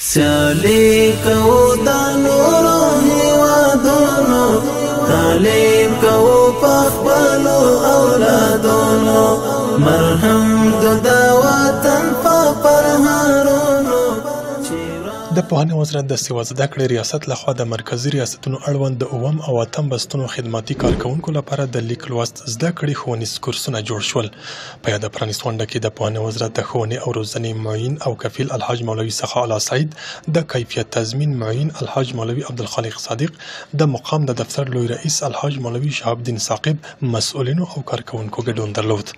سیالي کوو د نورو هېوادونو، تعلیم کوو په خپلو اولادونو، مرهم د وطن په پرهارونو. د پوهنې وزارت د سواد زده کړې ریاست لخوا د مرکزي ریاستونو اړوند د اووم او اتم بستونو خدماتي کارکوونکو لپاره د لیک لوست زده کړې ښوونیز کورسونه جوړ شول. په یاده پرانیستغونډه کې د پوهنې وزارت د ښوونې او روزنې معین او کفیل الحاج مولوي سخا الله سعید، د کیفیت تضمین معین الحاج مولوي عبدالخالق صادق، د مقام د دفتر لوی رئیس الحاج مولوي شهاب الدین ثاقب، مسؤلینو او کارکوونکو ګډون درلود.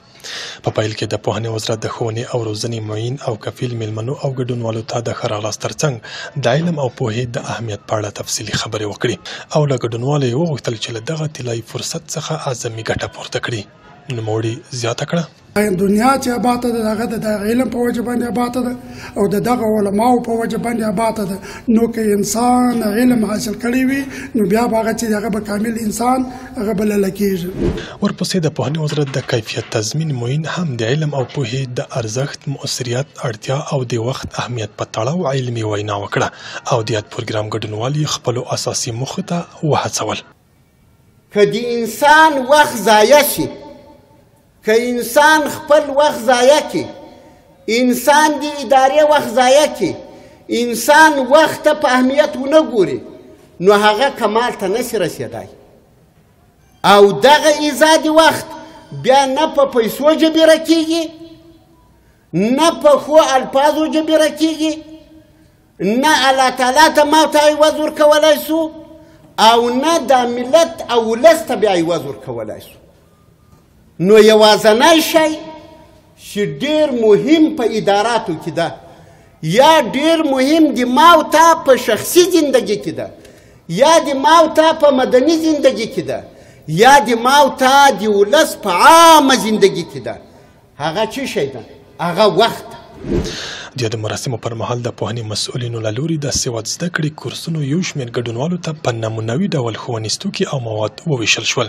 په پیل کې د پوهنې وزارت د ښوونې او روزنې معین او کفیل میلمنو او ګډونوالو ته د ښه راغلاست ترڅنګ د علم او پوهې د اهمیت په اړه تفصیلي خبرې وکړې او له ګډونوالو یې وغوښتل چې له دغه طلایي فرصت څخه اعظمي ګټه پورته کړي. نوموړي زیاته کړه: دنیا چې آباده ده، هغه د علم په وجه باندې آباده ده او د دغه علماو په وجه باندې آباده ده. نو که انسان علم حاصل کړی وي، نو بیا به هغه چې هغه به کامل انسان هغه بلل کېږي. ورپسې د پوهنې وزارت د کیفیت تضمین معین هم د علم او پوهې د ارزښت، مؤثریت، اړتیا او د وخت اهمیت په تړاو علمي وینا وکړه او د یاد پروګرام ګډونوال یې خپلو اساسي موخو ته وهڅول. که د انسان وخت ضایع شي، که انسان خپل وخت ضایع کړي، انسان د ادارې وخت ضایع کړي، انسان وخت ته په اهمیت ونه ګوري، نو هغه کمال ته نشي رسېدای. او دغه ازاد وخت بیا نه په پیسو جبیره کېږي، نه په ښو الفاظو جبیره کېږي، نه الله تعالی ته ما ته عوض ورکولی سو، او نه د ملت او ولس ته بیا عوض ورکولی سو. نو یوازنی شی چې ډیر مهم په اداراتو کې ده، یا ډیر مهم د ما او تا په شخصي زندګي کې ده، یا د ما او تا په مدني زندګي کې ده، یا د ما او تا د ولس په عامه زندګي کې ده، هغه څه شی ده؟ هغه وخت. د یادو مراسمو پر مهال د پوهنې مسؤلینو له لوري د سواد زده کړې کورسونو یو شمېر ګډونوالو ته په نمونوي ډول ښوونیز توکي او مواد وویشل شول.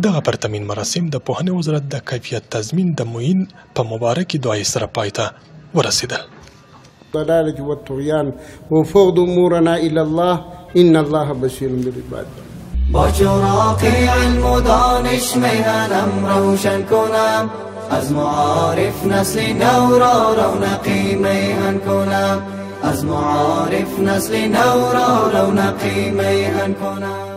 دغه پرتمین مراسم د پوهنې وزارت د کیفیت تضمین د معین په مبارکې دعایې سره پای ته ورسېدل. الضلالة والطغيان وفوض أمورنا إلى الله إن الله بصير بالعباد. با چراغ علم و دانش میهنم روشن کنم، از معارف نسل نو را رونقی میهن کنم، از معارف نسل نو را رونقی میهن کنم.